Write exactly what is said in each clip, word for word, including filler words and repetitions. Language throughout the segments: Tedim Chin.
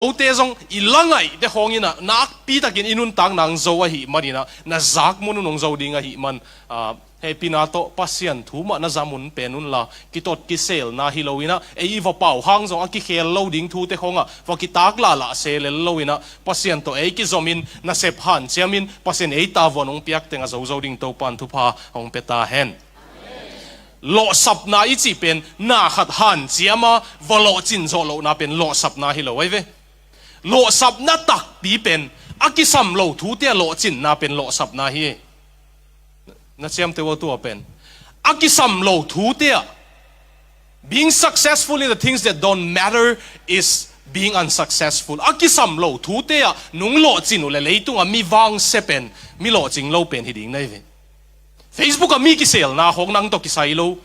Note zong i la ngaihte khawng in ah nakpi takin i nuntakna hong zo ahih manin ah, na zak mun un hong zo ding ahih man, ah, hehpihna tawh Pasian thu mah na za mun pen unla, kitot kiselna hi lo in ah, ei i va pau hang zong a kikhel lo ding thute khawngah va kitak lahlah se lel lo in ah, Pasian tawh ei kizomin, nasep hanciamin, Pasian ei tavuan hong piak teng a zozo ding Topan thupha hong pia ta hen. Lawhsapna i cih pen na khat hanciam a va lawhcin zawh lohna pen lawhsapna hi lo ahi ve. Lawhsapna takpi pen a kisam lo thute ah lawhcinna pen lawhsapna hi. Na ciamteh uh a, tua pen a kisam lo thute ah, being successful in the things that don't matter is being unsuccessful. A kisam lo thute ah nong lawhcin uh leh leitungah mi vangse pen mi lawhcing lo pen hi ding na hi ve. Facebook ah mi kiselna khawng nang tawh kisai lo.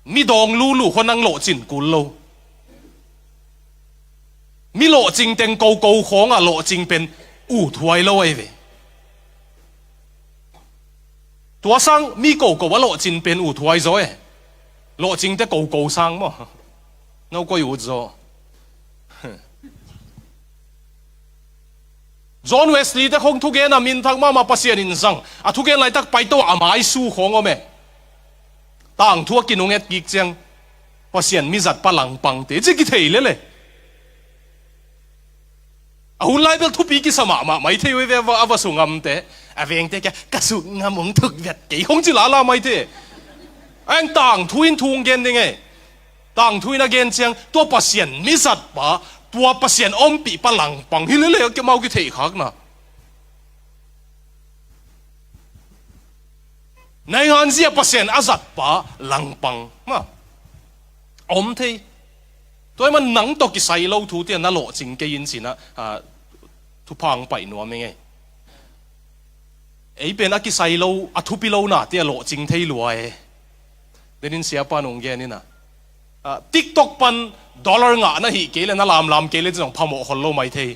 Mi dawng lulu khawng nang lawhcin kul lo. Mi lawhcing teng koko khawngah lawhcing pen uthuai lo ahi ve. Tua sang mi koko a lawhcin pen uthuai zaw e. Lawhcingte koko sang maw? No koi ut zaw. John Wesley te khawng thugen a minthang mahmah, Pasian in zang. A thugen laitak paito a maisu khawng om e. Tangthu a kinung et kik ciang Pasian mizatpa langpangte ci kithei lele. A hun lai bel thupi kisa mahmah mai thei uh ve, a va, a va su ngamte. A vengte kia ka su ngam hong thuk vet kei khawng ci lala mai thei. Ang tangthu in thu hong gen ding e. Tangthu in a gen ciang tua Pasian mizatpa, tua Pasian ompihpa langpang hi lele, a kemau kitheihkhakna. Nainganzi ah Pasian a zatpa langpang mah a om thei. Tua ahih man nang tawh kisai lo thute ah na lawhcing kei in ci-in ah, ah, thupha hong pai nuam ing ei. Ei pen a kisai lo, a thupi lo nate ah lawhcing thei lua e. Denin siapa in hong gen in ah, ah, TikTok pan dollar ngah na hih kei leh, na lamlam kei leh, ci zong phamawh khol lo mai thei.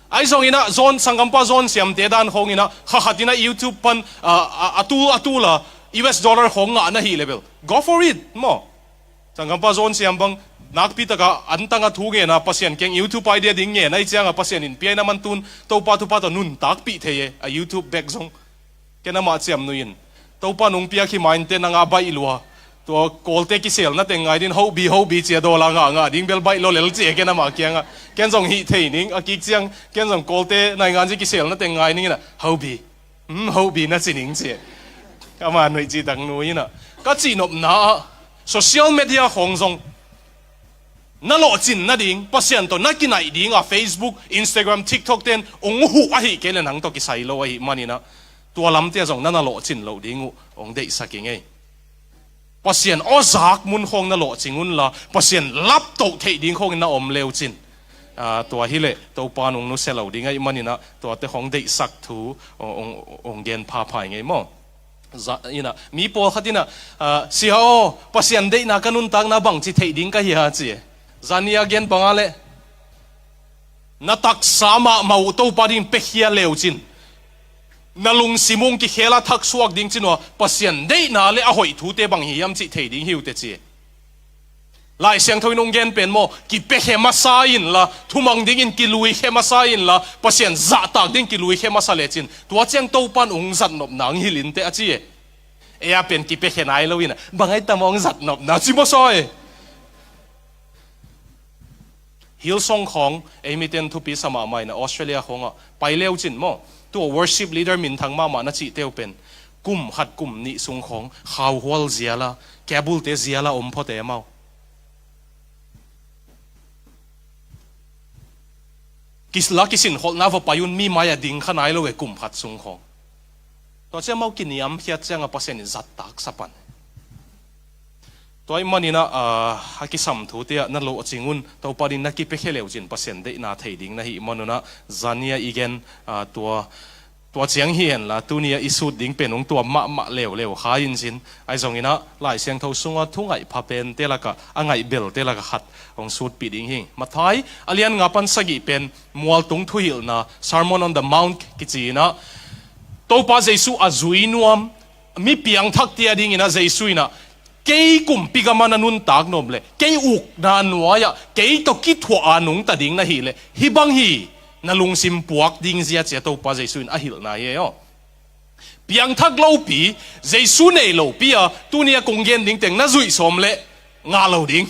Ahi zongin ah, John, sanggampa John Siamte dan khawngin ah, kha khat in ah YouTube pan, ah, ah, a tul, a tul a U S dollar khawng ngah na hih leh bel, go for it maw. Sanggampa John Siam bang nakpi takin antang a thu ngen a, Pasian kiang YouTube ID a ding ngen ahih ciangin Pasian in pia in a, aman tun Topa thupha tawh nuntakpih thei e, a YouTube bek zong. Ken amah ciamnuih in, Topa in hong piak hi ma inteh, nang a baih lua. Tua Kawlte kiselna teng ngai ding, hobi hobi ci a, dollar ngah ngah ding bel baih lua lel ci e, ken amah kiangah. Ken zong hih thei ning, a kik ciang ken zong Kawlte nainganzi kiselna teng ngai ning in ah, hobi. Hmm, hobi na ci ning ci e. Ama nuih cih tak nuih in ah. Ka cihnopna ah, social media khawng zong na lawhcin nading, Pasian tawh na kinaih ding a Facebook, Instagram, TikTok ten hong huh ahih kei leh nang tawh kisai lo ahih manin ah, tua lamte ah zong na na lawhcin loh ding uh hong deihsak ing ei. Pasian aw zak mun khawng na lawhcing unla, Pasian laptoh theih ding khawngin na om le uh cin, ah, tua hi leh Topa in hong nusia lo ding ahih manin ah, tuate khawng deihsak thu hong, hong, hong gen phapha ing ei maw. Zan in ah, mi pawlkhat in ah, ah, "Sia aw, Pasian deihna ka nuntakna bangci theih ding ka hi a?" ci e. Zan ni a gen bang a leh, na taksa mahmah uh Topa dingin piakhia le uh cin, na lungsim uh hong kikhel a thaksuak ding cin uh a, Pasian deihna leh a hoih thute bang hi hiam cih thei ding hi uh teh ci e. Lai Siangtho in hong gen pen maw, kipiakhia masa inla, thumang dingin kiluikhia masa inla, Pasian zahtak dingin kiluikhia masa le cin, tua ciang Topa in hong zatnopna hong hilh inteh a ci e. Ei a pen kipiakhia nai lo in ah, bang ahi tam a hong zatnopna ci masa e. Hillsong khawng, ei miten thupi sa mahmah in ah, Australia khawngah pai le uh cin maw, tua worship leader minthang mahmah na cihte uh pen kum khat kum nih sung khawng khauhual zial a, cable-te zial a om phot e amau. Kis la kisinkholhna va pai un, mi mai-ah ding kha nai lo e kum khat sung khawng. Tua ciang amau kiniamkhiat ciangin Pasian in zattak sa pan. Tua ahih manin ah, ah, a kisam thute ah na lawhcing un, Topa dingin na kipiakhia le uh cin Pasian deihna thei ding na hih manun ah, zan ni a i gen, ah, tua, tua ciang hi henla, tuni a i sut ding pen hong tuam mahmah leuleu kha in cin. Ahi zongin ah, Lai Siangtho sungah thu ngaih pha pente lakah, a ngaih belte lakah khat hong sutpih ding hi. Matthai a lian nga pan sagih pen mualtung thuhilhna, Sermon on the Mount kici in ah, Topa Jesu a zui nuam, mi piangthakte a dingin ah Jesu in ah, Kei kumpi gam ah na nuntak nop leh, kei ukna nuai-ah kei tawh kithuah a nungta ding na hih leh, hih bang hi, na lungsim puak ding zia ci-a Topa Jesu in a hilhna hi ei aw. Piangthak lopi, Jesu neih lopi a tuni-a kong gen ding teng na zuih sawm leh ngah lo ding.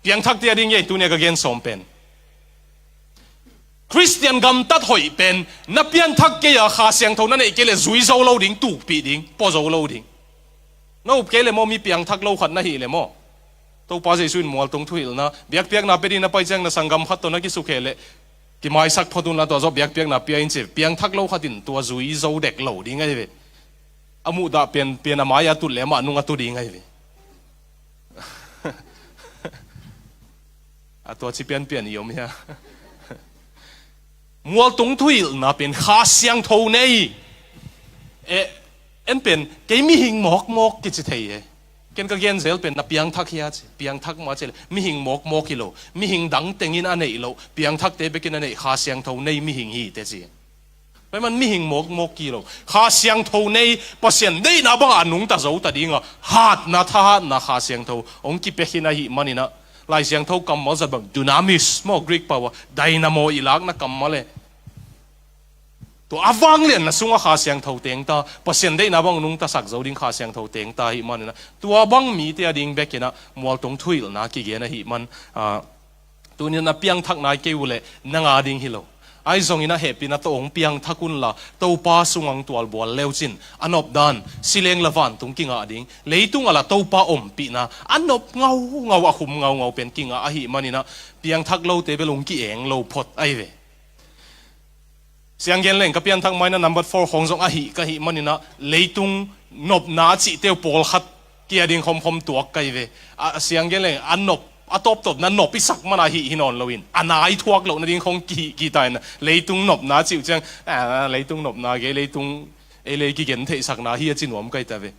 Piangthakte a ding hi ei tuni-a ka gen sawm pen. Khristian gamtat hoih pen, na pianthak kei a Kha Siangtho na neih kei leh zui zo lo ding, tukpih ding, pua zo lo ding. Na up kei leh maw, mi piangthak lo khat na hih leh maw, Topa Jesu in mualtung thuhilhna, biakpiakna pia ding na pai ciang na sanggam khat tawh na kisukhe leh, kimaisak phot un la, tua zawh biakpiakna pia in ci. Piangthak lo khat in tua zui zo dek lo ding ahi ve. A muhdah pian, pian a mai a tut leh amah nung a tu ding ahi ve. A tua ci pianpian i om hia? Mualtung thuhilhna pen Kha Siangtho nei. Eh, en pen, kei mihing mawkmawk kici thei e. Ken ka gen zel pen na piangthak hia ci, piangthak mah ci leh, mihing mawkmawk hi lo, mihing dang tengin a neih loh, piangthakte bekin a neih Kha Siangtho nei mihing hi teh ci. Pai man mihing mawkmawk hi lo. Kha Siangtho nei, Pasian deihna bangah a nungta zo ta ding a, hatna, thahatna Kha Siangtho hong kipia khin ahih manin ah, Lai Siangtho kammal zat bang dunamis maw, Greek pau a dynamo i lakna kammal e. Tua a vanglianna sungah Kha Siangtho teng ta, Pasian deihna bang nungta sak zo ding Kha Siangtho teng ta ahih manin ah, tua bang mite a ding bekin ah mualtung thuhilhna kigen ahih man, ah, tuni-in a piangthak nai kei uh leh nang a ding hi lo. Ahi zongin a hehpihna tawh hong piangthak un la, Topa sungah hong tualbual le uh cin, a nopdan, sileng la vantung kingah ding, leitung ah la Topa ompihna a nop ngaungau, a khum ngaungau pen kingah ahih manin ah, piangthak lote bel hong ki-eng lo phot ahi ve. Siang gen leng ka pianthak mai-in ah number four khawng zong ahih ka hih manin ah, leitung nopna a cihte uh pawlkhat kia ding khomkhom tuak ka hi ve. A, siang gen leng a nop, a tawptawpna nop i sak man a hih hi nawn loin, a nai thuak lohna ding khawng kihih kihta in ah, leitung nopna a cih uh ciang, a, leitung nopna kei, leitung ei lei kigen theihsakna hi a ci nuam ka hi ta ve.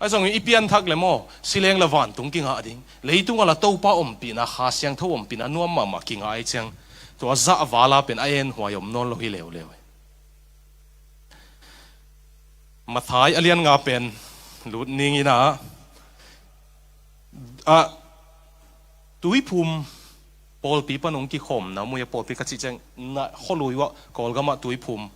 Ahi zongin i pianthak leh maw, sileng la vantung kingah ding, leitung ah la Topa ompihna, Kha Siangtho ompihna nuam mahmah kingah ahih ciang, tua zah vala pen a enhuai om nawn lo hi leuleu. Matthai a lian nga pen lut ning in ah, ah, tuiphum pawlpi pan hong kikhawmna, mui a pawlpi ka cih ciang, na khualui uah Kawlgam ah tuiphum.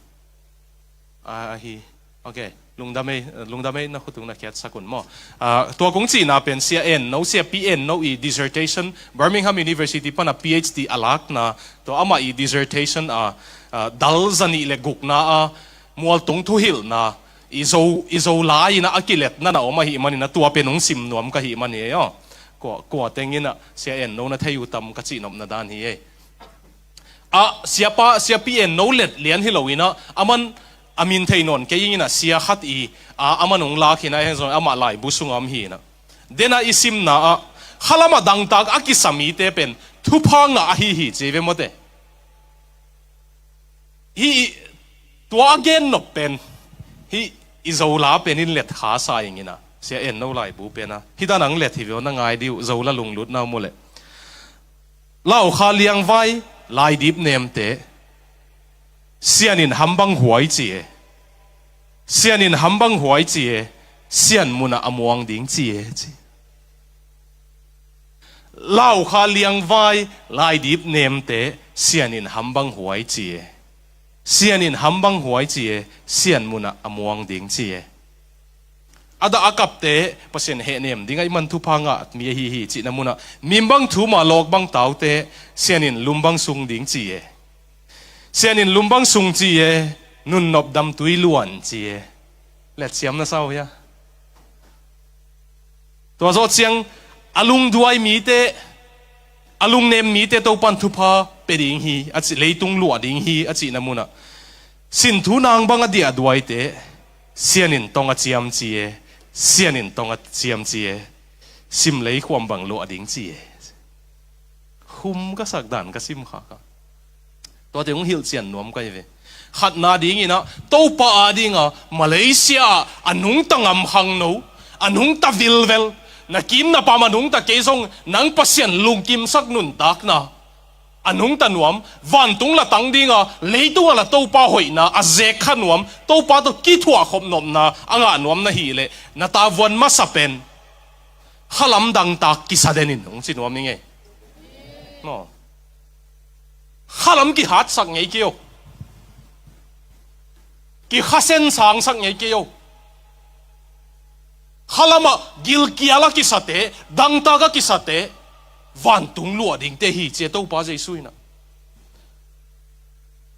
Ah, ahi. Ok. Lungdam ei, lungdam ei, na khutung na khiatsak un maw. Ah, tua kong cihna pen Sia En No, Sia Pi En No i dissertation, Birmingham University pan a P H D a lakna, tua amah i dissertation a, ah, dal zanih le gukna a, mualtung thuhilhna, i Zo, i Zo lai in ah a kiletna na om ahih manin ah, tua pen hong sim nuam ka hih man hi ei aw. Kua, kua teng in ah Sia En No na thei uh tam ka cihnopna dan hi ei. A, siapa, Sia Pi En No let lian hi lo in ah, aman a min thei nawn kei ing in ah, sia khat i, a, aman hong lak hi in ah, heng zong amah laibu sungah om hi in ah. Den a i simna ah, khalam ah dangtak a kisa mite pen thupha ngah ahi hi ci ve mawte. Hih i, tua a gen nop pen, hih i Zo la pen in let kha sa ing in ah, Sia En No laibu pen a, hih dan a hong let hi ve aw, na ngai dih uh, Zo la lunglutna om uh leh. Laukha liangvai, laidip nemte, Sian in hambang huai ci e. Sian in hambang huai ci e. Sian munah a muang ding ci e, ci. Laukha liangvai, laidip nemte, Sian in hambang huai ci e. Sian in hambang huai ci e. Sian munah a muang ding ci e. A dah a kapte, Pasian hehnem ding ahih man thupha ngah mi ahi hi cihna munah, mimbang thum a lawkbang taute, Sian in lumbang sung ding ci e. Sian in lumbang sung ci e, nunnop damtui luan ci e. Letsiam na sa uh hia? Tua zawh ciang a lungduai mite, a lungnem mite Topan thupha pia ding hi, a ci, leitung luah ding hi, a cihna munah, sin thu nang bang a diahduaite, Sian in tong a ciam ci e, Sian in tong a ciam ci e, sim lei khuam bang luah ding ci e. Khum ka sak dan ka sim khak a, tuate hong hilhcian nuam ka hi ve. Khatna dingin ah, Topa ading a, Malaysia ah a nungta ngam khangno, a nungta vilvel, na kim na pam a nungta kei zong nang Pasian lungkimsak nuntakna, a nungta nuam, vantung la tang dinga, leitunga la Topa hoihna a zek kha nuam, Topa tawh kithuah khop nopna a ngah nuam na hih leh, na tavuan masa pen khalam dangtak kisa den in, hong ci nuam ning ei. Maw. Khalam kihatsak ngei kei o. Kikhasen sangsak ngei kei o. Khalamah gilkial a kisate, dangtak a kisate, vantung luah dingte hi, ci a Topa Jesu in ah.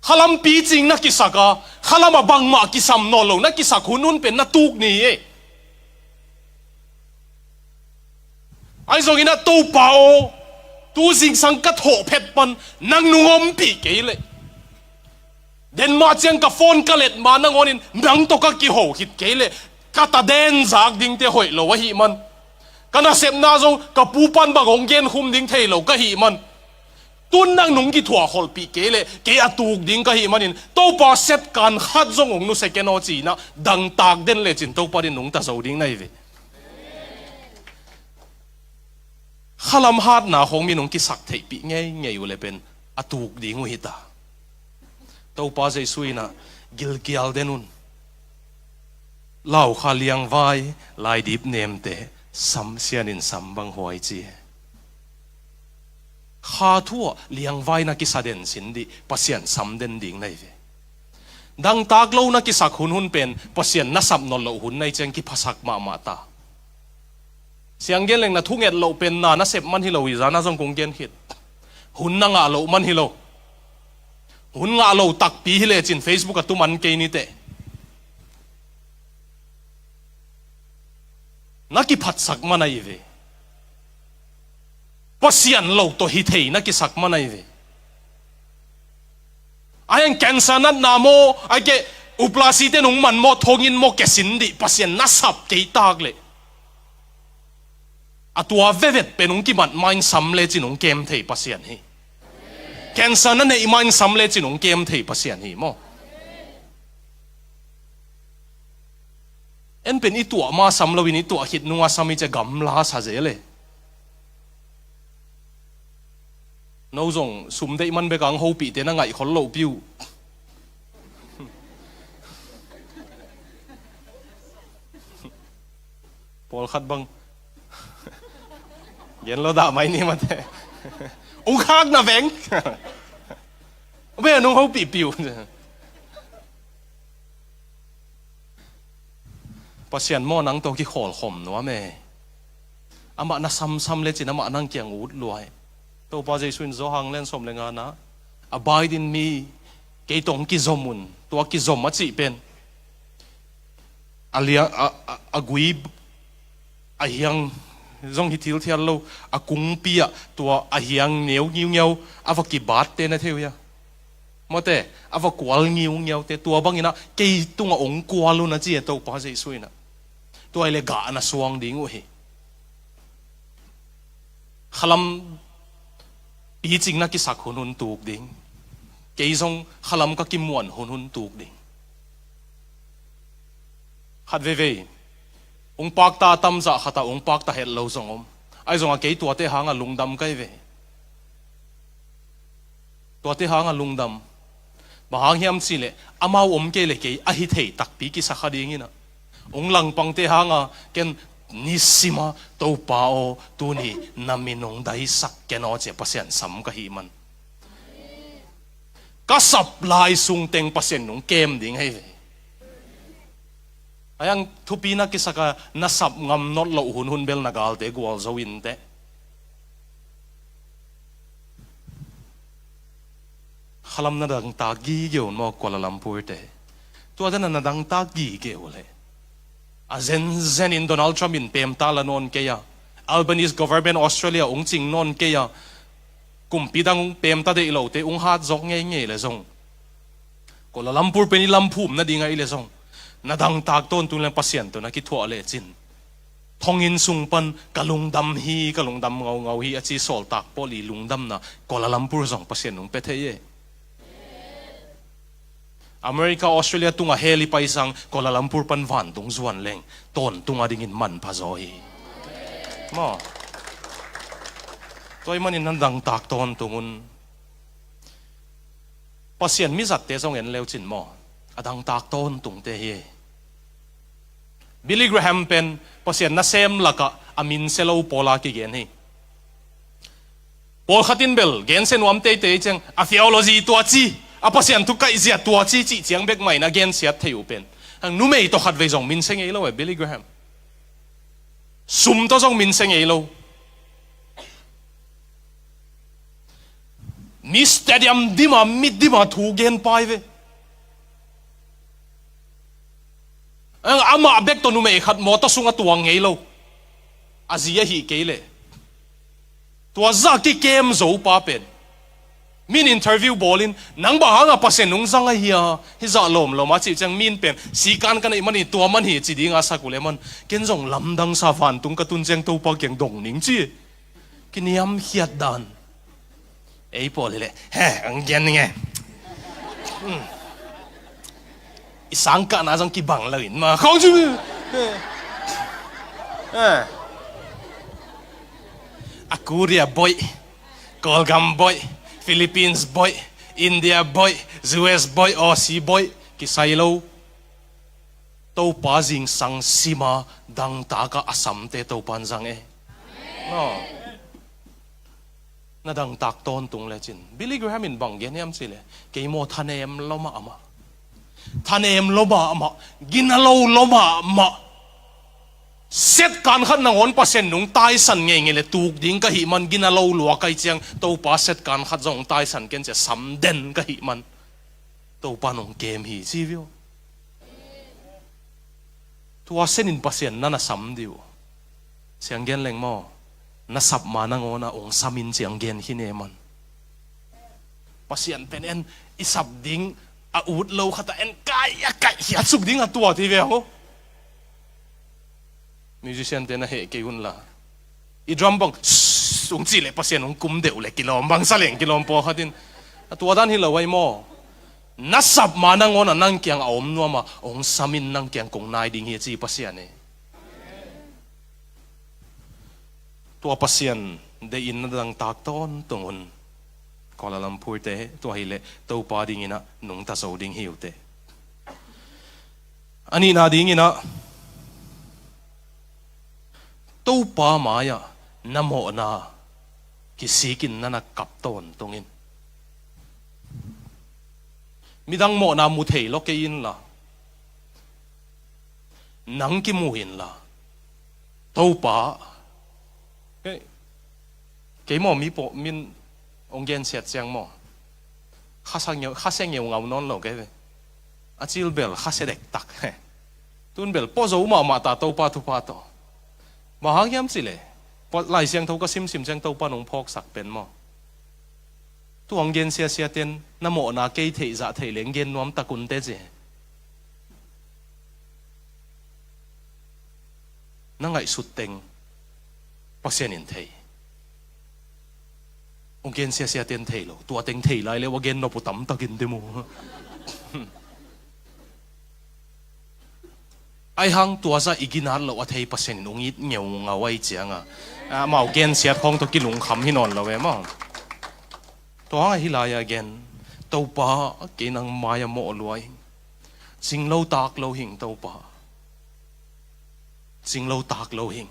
Khalam picing na kisak a, khalamah bangmah kisam nawn lo na kisak hunhun pen na tuk ni hi. Ahi zongin ah Topa aw, tu zingsang ka thawh phet pan nang nung ompih kei leh, den mah ciang ka phone ka let ma nangawnin nang tawh ka kiho khit kei leh, ka ta den zak dingte hoih lo ahih man, ka nasepna zong ka pu pan bang hong genkhum ding thei lo ka hih man, tun nang nung kithuah kholhpih kei leh kei a tuk ding ka hih manin, Topa setkan khat zong hong nusia ken aw, ci-in ah dangtak den lecin Topa in nungta zo ding na hi ve. Khalam hatna khawng mi nung kisak theihpih ngeingei uh le pen a tuk ding uh hi ta. Topa Jesu in ah gilkial den un. Laukha liangvai, laidip nemte, sam sianin sam bang huai ci. Kha thu ah liangvai na kisa den sin dih, Pasian sam den ding na hi ve. Dangtak lo na kisak hunhun pen Pasian na sap nawn loh hun na hi ciang kiphasak mahmah ta. Siang gen leng na thunget loh pen na na sep man hi lo hi, zana zong kong gen khit. Hun na ngah loh man hi lo. Hun ngah lo takpi hi lecin Facebook a tu man kei ni teh. Na kiphatsak man ahi ve. Pasian lo tawh hi thei na kisak man ahi ve. Ai ang cancer natna maw, ai ke uplasi te nung man maw, thongin maw, kesin dih, Pasian na sap kei tak leh. A tua vevet pen hong kimat ma in sam lecin hong kem thei Pasian hi. Cancer na neih ma in sam lecin hong kem thei Pasian hi maw. En pen i tuah ma sam loin i tuah khit nunga sam i cia gamla sa zel e. No zong sum deih man bek ang hopihte na ngaih khol loh piu. Pawlkhat bang gen lo dah mai ni mate. Ung khak na veng. Be nung hopih piu. Pasian maw nang tawh kikhawlkhawm nuam e. Amah na samsam lecin amah nang kiang ut luai. Topa Jesu in Johan lian sawm le nga na, "Abide in me, kei tawh hong kizom un." Tua kizom a cih pen a lia, a, a, a gui a hiang zong hi thilthial lo, a kungpi ah tua a hiang neu ngiungiau a va kibatte na thei uh hia? Mawte, a va kual ngiungiaute tua bangin ah kei tungah ong kual un a ci e Topa Jesu in ah. Tua hi le gah na suang ding uh hi. Khalam picing na kisak hunhun tuk ding. Kei zong khalam ka kimuan hunhun tuk ding. Khat veivei ung pakta a tamzah khatah ung pakta het lo zong om. Ahi zongah kei tuate hangah lungdam kai ve. Tuate hangah lungdam. Bang hang hiam cihleh amau om kei le kei a hi thei takpi kisa kha dingin ah, ung langpangte hangah ken nisima Topa aw, tuni na min ung daisak ken aw cia Pasian sam ka hih man. Ka sap lai sung teng Pasian nung kem ding hei ve. Ayang thupi na kisaka na sap ngam not loh hunhun bel na galte gualzo inteh. Khalam na dangtak gige un maw Kuala Lumpur te. Tua dana na dangtak gige uh le. A zenzen in Donald Trump in pemta la nawn kei a, Albanese government Australia ung cing nawn kei a, kumpi dang ung pemta deih lote ung hat zawk ngeingei le zong, Kuala Lumpur pen i lamphum nading ahi le zong, na dangtak tawntung le Pasian tawh na kithuah lecin, thonginn sung pan ka lungdam hi, ka lungdam ngaungau hi a ci sawltak pawl i lungdamna Kuala Lumpur zong Pasian ung pia thei e. America, Australia tungah hell i paisang Kuala Lumpur pan vantung zuan leng tawntung a dingin manpha zaw hi. Maw. Tua ahih manin na dangtak tawntung un. Pasian mizatte zong en leucin maw, a dangtak tawntungte hi. Billy Graham pen Pasian nasem lakah a minsia lo pawla kigen hi. Pawlkhat in bel gensia nuam teitei ciang a theology tua ci, a Pasian thu kaihzia tua ci cih ciang bek mah in a gensiat thei uh pen, ang numei tawh khatvei zong minsia ngei lo e Billy Graham. Sum tawh zong minsia ngei lo. Mi stadium dima, mi dima thu gen pai ve. Amah bek tawh numei khat mawtaw sung a tuang ngei lo. A zi ahi kei leh. Tua zah kikem zo pa pen. Min interview bawlin, nang bang hanga Pasian nung zang ahi a, hi zah lawmlawm a cih ciang min pen, sikan ka neih man hi, tua man hi, ci dinga sak uh leh man. Ken zong lamdang sa vantung ka tun ciang Topa kiang dong ning ci. Kiniamkhiat dan. Ei pawl hi leh, he, ang gen ning e. Hmm. I sangkahna zong kibang lo in ma khong cu. Eh. Eh. A Korea boih, Kawlgam boih, Philippines boih, India boih, U S boih, Aussie boih, kisai lo. Topa zingsang sima dangtaka a samte Topan zang e. No. Na dangtak tawntung lecin Billy Graham in bang gen hiam cih leh, kei maw thanem lo mahmah, thanem lo mahmah, gina lo lo mahmah. Setkan khat nangawn Pasian nung taisan ngeingei le tuk ding ka hih man gina lo lua kai ciang Topa setkan khat zong taisan ken cia samden ka hih man Topa nung kem hi ci vio. Tua senin Pasian na na sam diu. Siang gen leng maw, na sap ma nangawn a ong samin ciang gen hi ne man. Pasian pen en i sap ding a ut lo khata en kai a kai hiat suk ding a tua ti ve ho. Musician te na heh kei hun la. I drum bang sss, ung cih leh Pasian ung kum deuh leh kilawm bang sa leng kilawm pawlkhat in. A tua dan hi lo ai maw. Na sap ma nangawn a nang kiang a om nuam a ong samin nang kiang kong nai ding hi ci Pasian e. Tua Pasian deihin na dangtak tawntung un. Kuala Lumpur te tua hileh Topa dingin a nungta zo ding hi uh te. A nihna dingin a Topa mai-ah na mawhna kisikin na na kap tawntung in. Midang mawhna mu thei lo kei inla, nang kimu inla, Topa, kei, kei maw mi pawh min ong gensiat ciang maw, khasia ngeu, khasia ngeu ngau nawn lo kei ve. A cil bel khasia dektak. Tun bel pawh zo mahmah ta Topa thupha tawh. Bang hang hiam cih leh, Lai Siangtho ka simsim ciang Topa nong phawksak pen maw. Tuang gen siasia ten na mawhna kei theih zah theih leng gen nuam tak un te ci. Na ngaihsut teng Pasian in thei. Ong gen siasia ten thei lo, tua teng thei lai le ua gen nop uh tamtak in te mu. Ai hang tua zah i ginat lo a thei Pasian in ong it ngeungau ai cianga, amau gensiat khawng tawh kilungkham hi nawn lo e maw. Tua hang ahi lai a gen, Topa kei nang mai-a mawh lua ing. Cing lo tak lo hing Topa. Cing lo tak lo hing.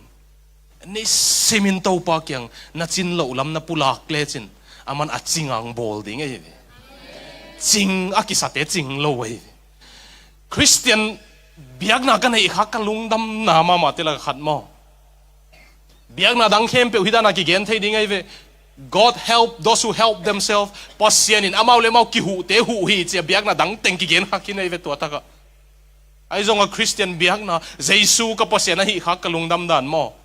Ni simin Topa kiang na cin loh lam na pulak lecin aman a cingang bawl ding ahi ve. Cing a kisate cing lo ahi ve. Khristian biakna ka neih khak ka lungdamna mahmah te lak khat maw. Biakna dang khempeuh hi dana kigen thei ding ahi ve. God help those who help themselves. Pasian in amau le amau kihuhte huh hi cia biakna dang teng kigen khak hi nei ve tua takah. Ahi zongah Khristian biakna Jesu ka Pasian ahi khak ka lungdam dan maw.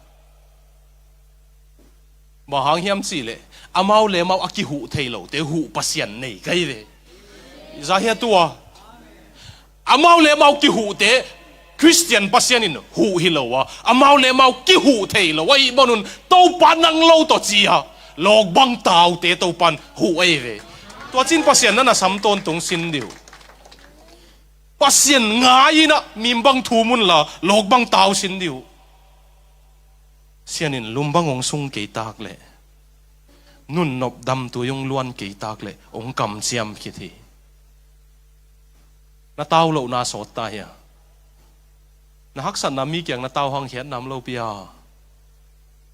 Bang hang hiam cih leh amau le amau a kihuh thei lote huh Pasian nei ka hi ve. Zahia tua amau le amau kihuhte Khristian Pasian in huh hi lo a, amau le amau kihuh thei lo a, ih banun Topa nang lo tawh ci-a lawkbang taute Topan huh ahi ve. Tua cin Pasian na na sam tawntung sin diu. Pasian ngai-inah mimbang thum unla lawkbang tau sin diu. Sian in lumbang hong sung kei tak leh, nun nop damtui hong luan kei tak leh hong kamciam khit hi. Na tau lohna sawt ta hia? Na haksatna mi kiang na tau hangkhiat nam lo pia?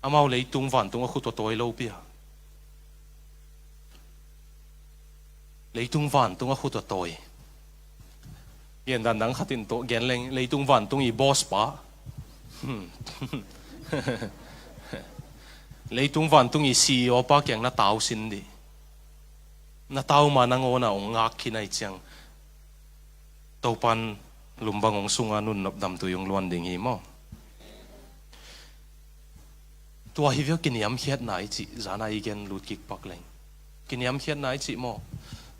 Amau leitung vantung a khut tua tawi lo pia? Leitung vantung a khut tua tawi. Gen dan dang khat in tawh gen leng, leitung vantung i boss pa. Leitung vantung i C E O pa kiang na tau sin dih. Na tau ma nangawn a ong ngak khin ai ciang, Topan lumbang ong sunga nun nop damtui ong luan ding hi maw? Tua hi vio kiniamkhiatna i cih, zana i gen lut kik pak leng. Kiniamkhiatna i cih maw?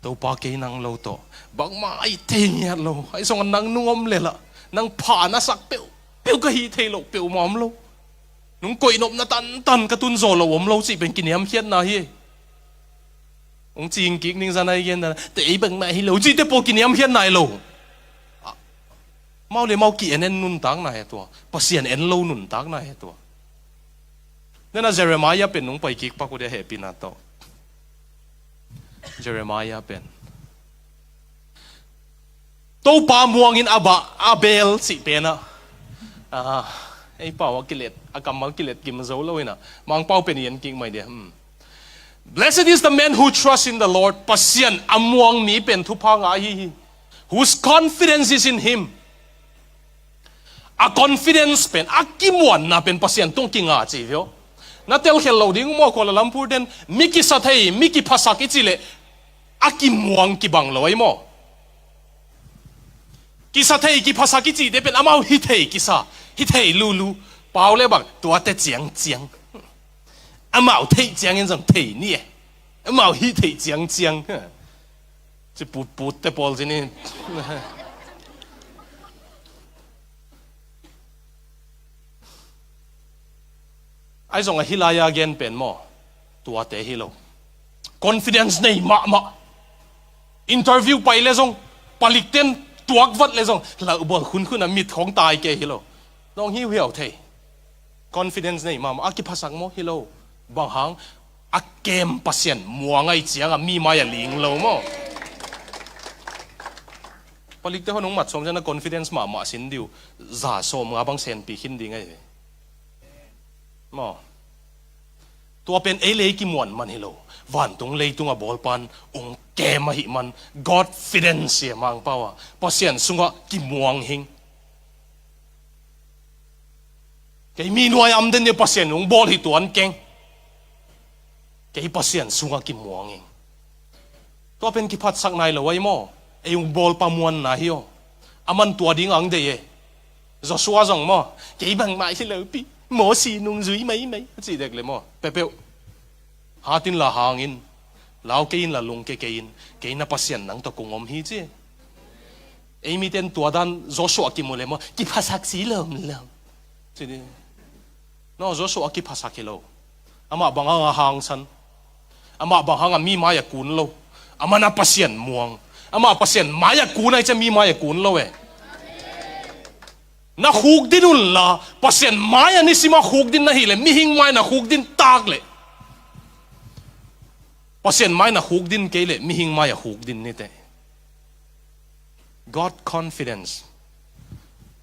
Topa kei nang lo tawh bangmah ai thei ngiat lo. Ai zong a nang nung om le lah, nang pha na sak peuh peuh ka hi thei lo, peuh ma om lo. Nung koih nopna tantan ka tun zaw lo om lo cih pen kiniamkhiatna hi. Ong cing kik ning zana i gen dan, te ei bangmah hi lo cihte pawl kiniamkhiatna hi lo. Mau le mau ki en en nuntakna hi tua. Pasian en lo nuntakna hi tua. Nena Jeremiah pen nung pai kik pak uh dia hehpihna tawh. Jeremiah pen Topa muangin a bah, a bel cih penah, ah, ei pau a kilet, a kammal kilet kim zo lo inah, Mangpau pen i en kik mai dia. Hmm. Blessed is the man who trusts in the Lord. Pasian a muang mi pen thupha ngah ahi hi. Whose confidence is in him. A confidence pen, a kimuanna pen Pasian tung kinga ci vio. Na telkhel lo ding maw, Kuala Lumpur ten mi kisa thei, mi kiphasak i cih leh a kimuang kibang lo ai maw? Kisa thei, kiphasak i cihte pen amau hi thei kisa, hi thei lulu. Pau le bang, tuate ciangciang. Amau theih ciangin zong thei ni e. Amau hi thei ciangciang. Ci putputte pawl ci ni. Ai zong a hi lai-a gen pen maw? Tuate hi lo. Confidence nei mahmah. Interview pai le zong, palikten tuak vat le zong, lauhbawl khunkhun a mit khong tai ke hi lo. Nong hiuhiau thei. Confidence nei mahmah. A kiphasak maw? Hi lo. Bang hang? A kem Pasian muang ai ciang a mi mai a ling lo maw? Palikte hon ong mat sawm ciang a confidence mahmah sin diu. Za sawm nga bang senpi khin ding ai ve. Maw? Tua pen ei le ei kimuan man hi lo. Vantung leitung a bawlpan ong kem ahi man. Godfidence hi a Mangpau a. Pasian sungah kimuang hing. Kei mi nuai am den dia Pasian ong bawl hi tuan keng. Kei Pasian sungah kimuang hing. Tua pen kiphatsak nai lo ai maw? Ei ong bawlpa muanna hi aw. A man tua ding ang dei e. Joshua zong maw? Kei bangmah hi lopi. Mosi nungzui maimai. A cih dek le maw? Pepeuh. Hatin la hangin. Lau kei in la lungke kei in. Kei na Pasian nang tawh kong om hi ci. Ei miten tua dan Joshua kimu le maw? Kiphasak si lomlom. Ci ding. No, Joshua kiphasak hi lo. Amah bang hang a hangsan. Amah bang hang a mi mai a kun lo. Amah na Pasian muang. Amah Pasian mai a kun ai cia mi mai a kun lo e. Na khukdin unla, Pasian mai a nisim a khukdin na hih le, mihing mai na khukdin tak le. Pasian mai na khukdin kei le, mihing mai a khukdin nite. God confidence.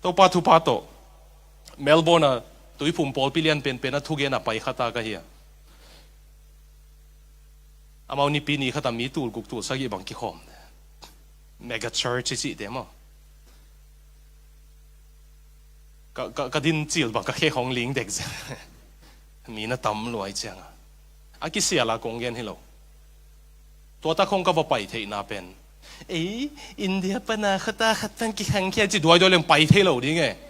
Topa thupha tawh Melbourne a Tuiphum pawlpi lian penpen a thugen a pai khat a ka hi a. Amau nipi ni khat a mi tul guk tul sagih bang kikhawm. Mega church i cihte maw? Ka, ka, ka din cil bang ka khe hong ling dek zen. Mi na tam luai cianga. A kisial a kong gen hi lo. Tua tak hong ka va pai theihna pen. Ei, India pana khata khat pan kikhang khia ci duaiduai leng pai thei lo ding e.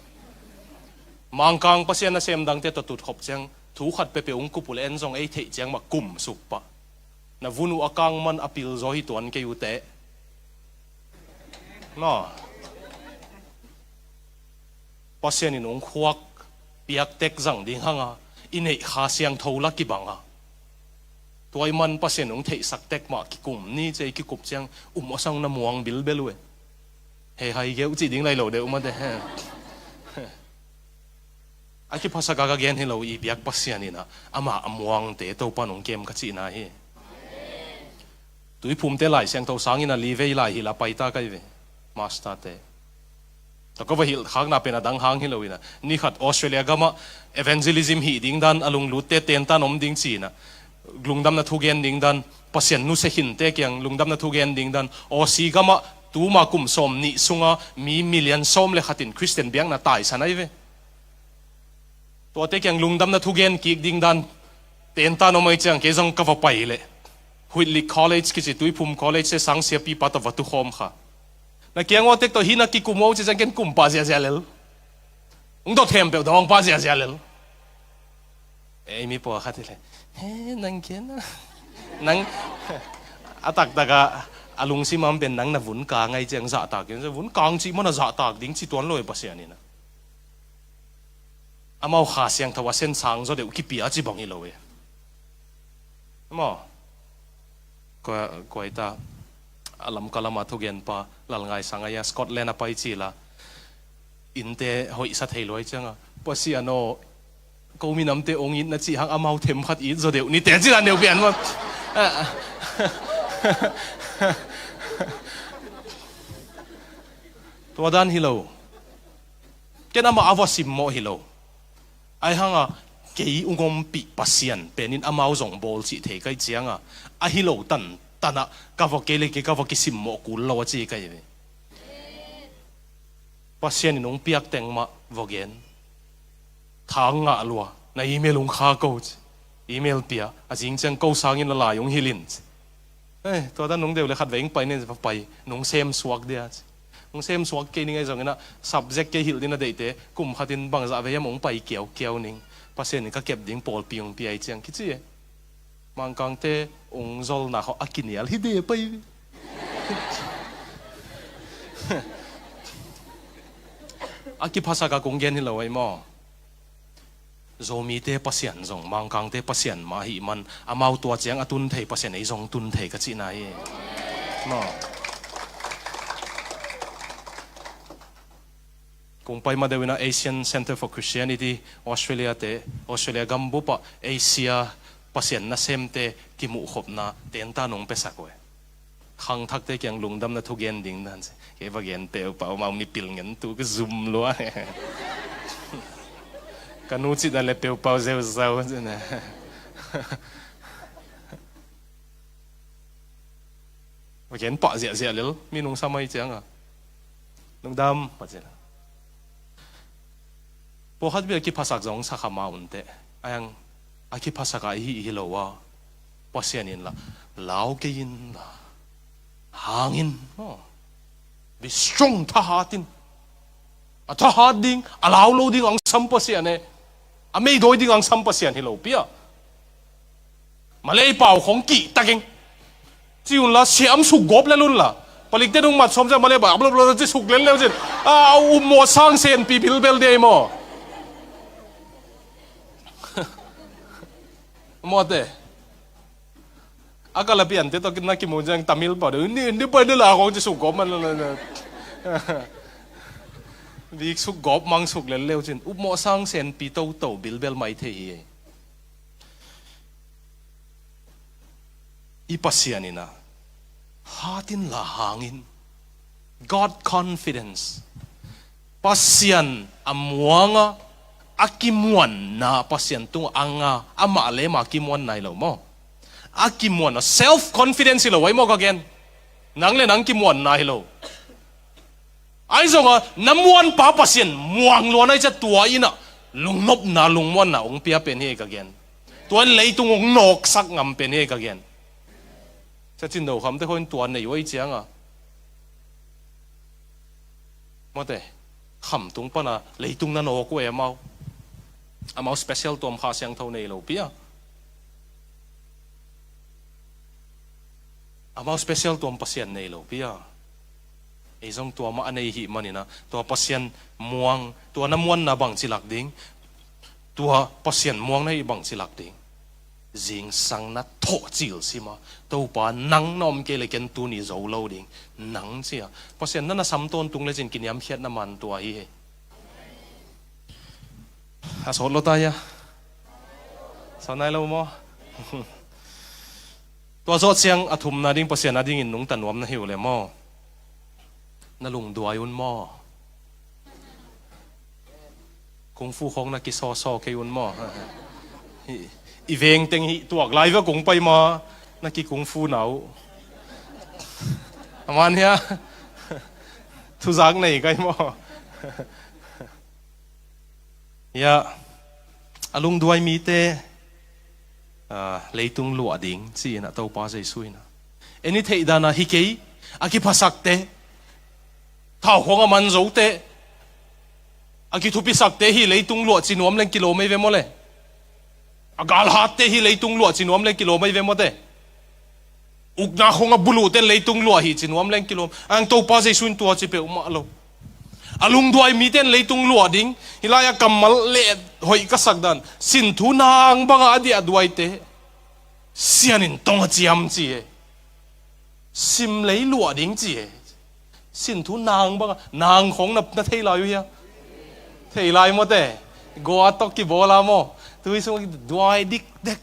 Mangkang Pasian nasem dangte tawh tutkhop ciang. Thu khat peuhpeuh ung kup uh le en zong ei theih ciang mah kum suk pah. Na vun uh a kang man a pil zaw hi tuan kei uh teh. Maw? Pasian in ung khuak piak tek zang ding hanga, i neih Kha Siangtho la kibanga. Tua i man Pasian ung theihsak tek mah kikum ni cei kikup ciang um a sang na muang bilbel uh e. He hai geuh cih ding lai lo deuh mate. A kiphasak a ka gen hi lo i biak Pasian inah, amah a muangte Topan ung kem ka cihna hi. Tuiphumte Lai Siangtho sangin a livei lai hi la paita kai ve. Master te. Tua ka va hilh khakna pen a dang hang hi lo in ah, ni khat Australia gamah evangelism hih ding dan, a lunglutte tentan om ding ci-in ah, lungdamna thugen ding dan, Pasian nusia khinte kiang lungdamna thugen ding dan, Aussie gamah tuma kum sawm nih sunga mi million sawm le khatin Khristian biakna taisan ahi ve. Tuate kiang lungdamna thugen kik ding dan tentan om ahi ciang kei zong ka va pai leh, Whitley College kici Tuiphum College te sang siapipa tawh va tukhawm kha. Na kiang ua tek tawh hih na kikum uh ci ciang ken kum pah ziahziah lel. Hong dot khempeuh dawng pah ziahziah lel. Ei mi pawlkhat hi leh, he, nang ken a, nang a taktak a, a lungsim ah pen nang na vun kang ahi ciang zahtak in, vun kang cih man a zahtak ding ci tuan lo hi Pasian in ah. Amau Kha Siangtho a sen sang zaw deuh kipia ci bang hi lo e. Maw? Kua, kua hi ta, a Lamka lama thugenpa Lalngai Sang ahi a, Scotland a pai ci la. Innte hoihsa thei luai cianga, Pasian aw, ko minamte ong it na cih hang amau themkhat it zaw deuh ni te ci la neu pian maw. Tua dan hi lo. Ken amah a va simmawh hi lo. Ahi hanga kei ung ompih Pasian penin amau zong bawl cih thei kai cianga, ahi lo tantanah ka va kei le kei ka va kisimmawh kul lo a ci kai ve. Pasian in ung piak teng mah va gen. Thang ngah lua, na email ung kha ko ci. Email pia, a zing ciang ko sangin la lai ung hilh in ci. Eh, tua dan nung deuh le khat vei ung pai nen va pai, nung sem suak dia ci. Nung sem suak kei ning ahi zongin ah, subject kei hilh din a deihte, kum khatin bangzah vei am ung pai kiaukiau ning. Pasian in ka kep ding pawlpi ung pia ahi ciang kici e. Mangkangte ung zolna khawh a kinial hi de pai. A kiphasak a kung gen hi lo ahi maw? Zomite Pasian zong Mangkangte Pasian mah ahih man, amau tua ciang a tun thei Pasian ei zong tun thei ka cihna hi. Maw? Kung pai ma deuh in ah Asian Center for Christianity, Australia te, Australia gambup ah Asia Pasian nasemte kimuhkhopna tentan ung piasak uh e. Khangthakte kiang lungdamna thugen ding dan ci. Kei va gen peuhpah, amau mipil ngen tu ka zum lua. Ka nu cihna le peuhpah zeuzau ci na. Va gen pah ziahziah lel, mi nungsam ahi cianga. Lungdam, va ci na. Pawlkhat bia kiphasak zong sa kha ma unteh. Ahi hang a kiphasak a i hih hi lo a, Pasian in la, lau kei in la, hang in, maw? Be strong, thahat in. A thahat ding, a lau lo ding angsam Pasian e. A meidawi ding angsam Pasian hi lo pia. Malay pau khong kihtak ing. Ci unla, siam suk gawp lel unla. Palikte nung mat sawm ciang Malay pau, a bla bla ci suk lel leu cin. A, a upmawh sang senpi bilbel dei maw? Mawte. A kalapiante tawh na kimu ciang Tamil pau deuh. Ni, ni pai ni la khong ci suk gawp man la. Vik suk gawp mang suk lel leu cin. Upmawh sang senpi toto bilbel mai thei hi. I Pasian in a, hat in la hang in. God confidence. Pasian a muanga, a kimuanna, Pasian tung anga, amah le amah kimuanna hi lo maw? A kimuanna, self confidence hi lo, ai maw ka gen? Nang le nang kimuanna hi lo. Ahi zonga na muanpa Pasian muang luan ahi ciah tua in a lungnopna, lungmuanna hong pia pen hi ka gen. Tua in leitung hong nawksak ngam pen hi ka gen. Sia Cin Do Kham te khawng tua nei uh ahi cianga, mawte, khamtung pana leitung na nawk uh e amau. Amau special tuam Kha Siangtho nei lo pia. Amau special tuam Pasian nei lo pia. Ei zong tua mah a nei hih manin a, tua Pasian muang, tua na muanna bang ci lak ding, tua Pasian muang na hih bang ci lak ding. Zingsang na thawh cil sim a, Topa nang na om kei le ken tuni zo lo ding, nang ci a. Pasian na na sam tawntung le cin kiniamkhiatna man tua hi hi. A sawt lo ta hia? Sawt nai lo maw? Tua zawh ciang a thumna ding Pasian a dingin nungta nuam na hi uh le maw? Na lungduai un maw? Kung fu khong na kisawsaw kei un maw? I veng teng hi tuak lai va kung pai ma, na ki kung fu na uh. A man hia? Thuzak nei kai maw? Hia, a lungduai mite leitung luah ding ci-in a Topa Jesu in a, en i theih dan a hi kei, a kiphasakte, thau khong a man zote, a kithupisakte hi leitung luah ci nuam leng kilawm ei ve maw le? A galhatte hi leitung luah ci nuam leng kilawm ei ve mawte? Ukna khong a buluh ten leitung luah hi ci nuam leng kilawm. Ang Topa Jesu in tua ci peuhmah lo. A lungduai mite in leitung luah ding. Hih lai a kammal le hoih ka sak dan, sin thu nang banga a diah duaite sian in tong a ciam ci e. Sim lei luah ding ci e. Sin thu nang banga, nang khong na, na thei lai uh hia? Thei lai mawte. Gua tawh kibawl a maw? Tui sung duai dikdek.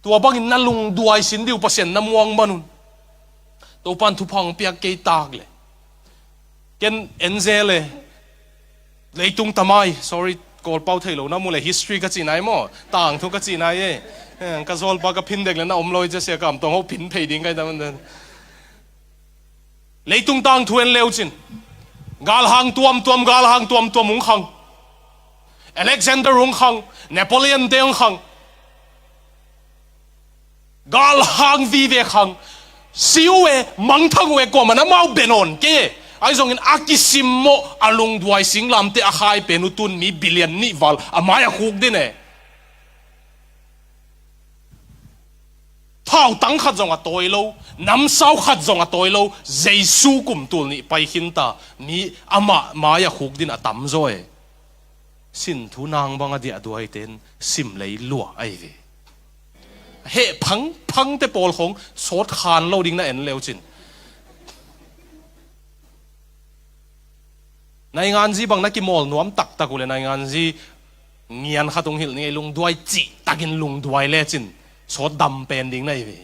Tua bangin na lungduai sin dih uh Pasian na muang man un. Topan thupha hong piak kei tak le, ken en zel e. Leitung tamai, sorry, Kawlpau thei lo na mu le, history ka cih nai maw, tangthu ka cih nai e. Eh, ka zawlpa ka phin dek le na om lo i cia sia, kam tawng ho phin phei ding kai ta man. Leitung tangthu en leu cin, galhang tuamtuam, galhang tuamtuam hong khang. Alexander hong khang, Napoleon te hong khang. Galhang vive khang. Si uh e, mangthang uh e, kuamah in amau bia nawn kei e. Ahi zongin a kisimmawh a lungduai singlamteh a khai pen uh tun mi billion nih val a mai a khuk din e. Thautang khat zong a tawi lo, namsau khat zong a tawi lo, Jesu kum tul nih pai khinta mi amah mai a khuk din a tamzaw e. Sin thu nang bang a diah duaite in sim lei luah ahi ve. Heh phangphangte pawl khong sawt khan lo ding na en leu cin. Nainganzi bang na kimawl nuam taktak uh le, nainganzi ngian khat hong hilh ni ei, lungduai cihtakin lungduai lecin sawt dam pen ding na hi ve.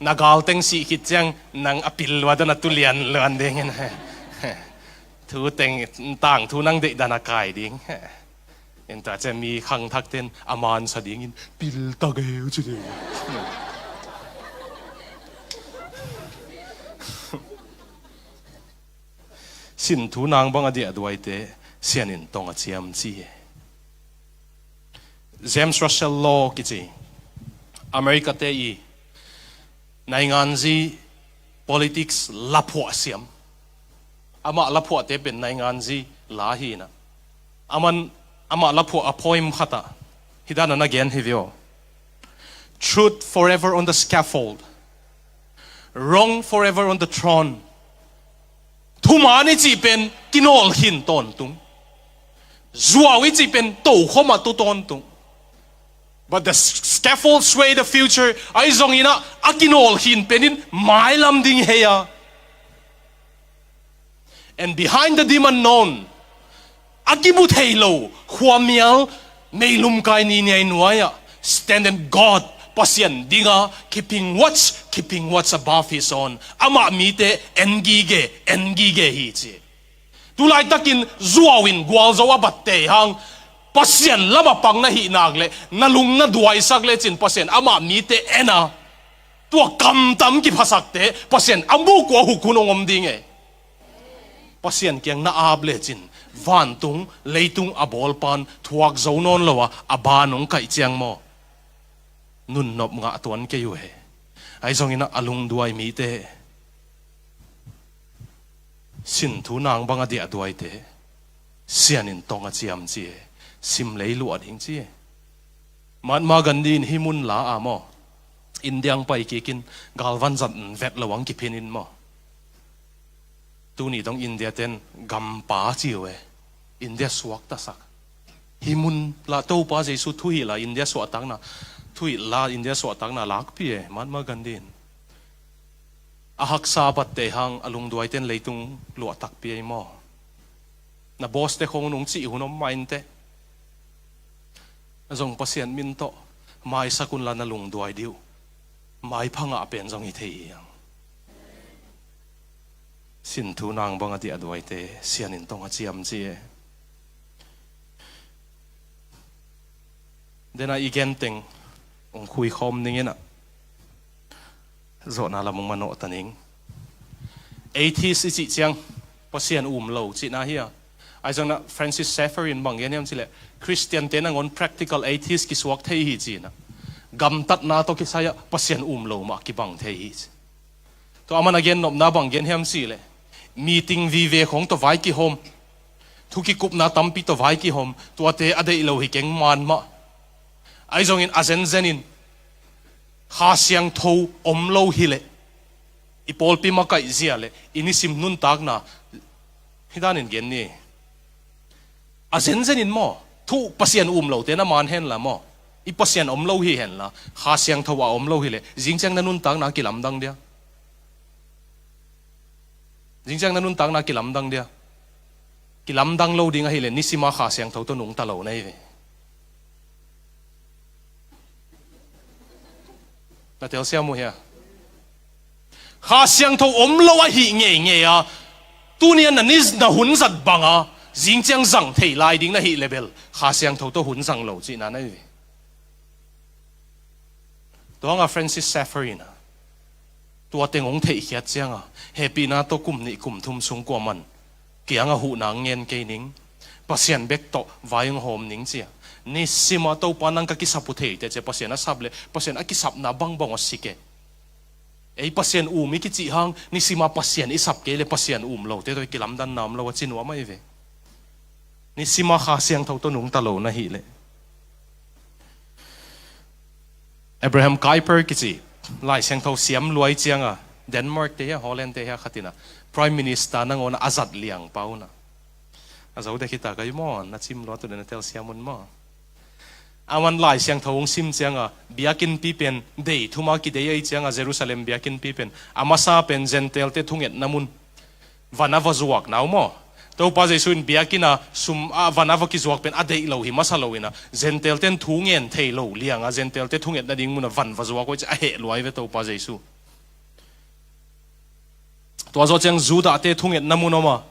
Na galteng sih khit ciang nang a pil luat a, na tu lian luan dingin. Thu teng, tangthu nang deihdan a kai ding. Enta cia mi khangthakten a mansa dingin pil tak eu ci ding. Sin thu nang bang a diah duaite sianin tong a ciam ci e. James Russell Law kici, America te i nainganzi politics laphuah siam. Amah laphuahte pen nainganzi la hi na. Aman amah laphuah a poem khat ah hih dan a na gen hi vio. Truth forever on the scaffold. Wrong forever on the throne. Thuman i cih pen kinawl khin tawntung. Zuau i cih pen tokhom ah tu tawntung. But the s-, scaffold sway the future. Ahi zongin ah, a kinawl khin pen in mailam ding hei a. And behind the dim unknown, a kimu thei lo khuamial meilum kai ni niai nuai ah, stand and God, Pasian dinga keeping watch, keeping watch above his own. Amah mite en gige, en gige hi ci. Tulaitakin zuau in gualzo a batte hang, Pasian lam a pang na hih nak le, na lung na duaisak lecin Pasian amah mite en a, tua kamtam kiphasakte Pasian a muk uh a huk hun hong om ding e. Pasian kiang na ap lecin vantung leitung a bawlpan thuak zo nawn lo a, a ban hong kaih ciang maw, nunnop ngah tuan kei uh he. Ahi zongin ah a lungduai mite, sin thu nang bang a diah duaite sianin tong a ciam ci e. Sim lei luah ding ci e. Mahatma Gandhi in hih mun la a maw, India ang pai kikin galvan zat vet lo ang kiphin in maw. Tuni dong India ten gampa ci uh e. India suaktasak. Hih mun la Topa Jesu thuhilh la India suahtakna, thuhilh la India suahtakna lakpi e Mahatma Gandhi in. A haksa a batte hang a lungduaiten leitung luah takpi ei maw. Na boss te khong nung cih hun om mah inteh. Zong Pasian min tawh maisak unla na lungduai dih uh. Maipha ngah pen zong hi thei hi hang. Sin thu nang bang a diahduaite Sian in tong a ciam ci e. Dena i genteng ong khuikhawm ning inah, zawhna lam ong manawh ta ning. Atheist i cih ciang Pasian um lo cihna hi a. Ahi zongin ah Francis Schaeffer in bang gen hiam cih leh, Khristiante nangawn practical atheist kisuak thei hi ci inah. Gamtatna tawh kisai ah Pasian um lo mah kibang thei hi ci. Tua aman a gen nopna bang gen hiam cih leh, meeting vive khawng tawh vai kihawm, thu kikupna tampi tawh vai kihawm, tuate a deih lo hi keng man mah. Ahi zongin a zenzen in Kha Siangtho om lo hi leh, i pawlpi makaih zia leh i nisim nuntakna, hih danin gen ni. A zenzen in maw, thu Pasian um lote na man henla maw, i Pasian om lo hi henla, Kha Siangtho a om lo hi leh, zing ciang na nuntakna kilamdang dia? Zing ciang na nuntakna kilamdang dia? Kilamdang lo ding ahih leh, nisima Kha Siangtho tawh nungta lo na hi ve. Na telsiam uh hia? Kha Siangtho om lo ahih ngeingei a, tuni a na ni, na hun zat bang a, zing ciang zang thei lai ding na hih leh bel, Kha Siangtho tawh hun zang lo cihna na hi ve. Tua hang a Francis Schaeffer in a, tua teng ong theihkhiat ciang a, hehpihna tawh kum nih kum thum sung kuaman kiang a huhna ngen kei ning, Pasian bek tawh vai ong hawm ning ci a. Nisim a Topa nang ka kisap uh thei teh ci a, Pasian a sap leh, Pasian a kisapna bangbang aw sik e. Ei Pasian um i kicih hang, nisim a Pasian i sap kei leh Pasian um lote tawh i kilamdanna om lo a ci nuam ahi ve. Nisim a Kha Siangtho tawh nungta lo na hih leh. Abraham Kuyper kici Lai Siangtho siam luai ciang a, Denmark te hia, Holland te hia khat in a, Prime Minister nangawn a zat liang pa un a. A zo dek hi ta ka hi maw, na cim lua tu den a telsiam un maw. Aman Lai Siangtho ong sim ciang a, biakinnpi pen dei thum a kidei ahi ciang a, Jerusalem biakinnpi pen, a masa pen Gentile te thungetna mun, van a va zuakna uh maw. Topa Jesu in biakinn a sum, a van a va kizuak pen a deih lo hi masa lo in a, Gentile ten thu ngen thei lo liang a, Gentile te thungetna ding mun a van va zuak uh ci a, a heh luai ve Topa Jesu. Tua zawh ciang Judah te thungetna mun om a,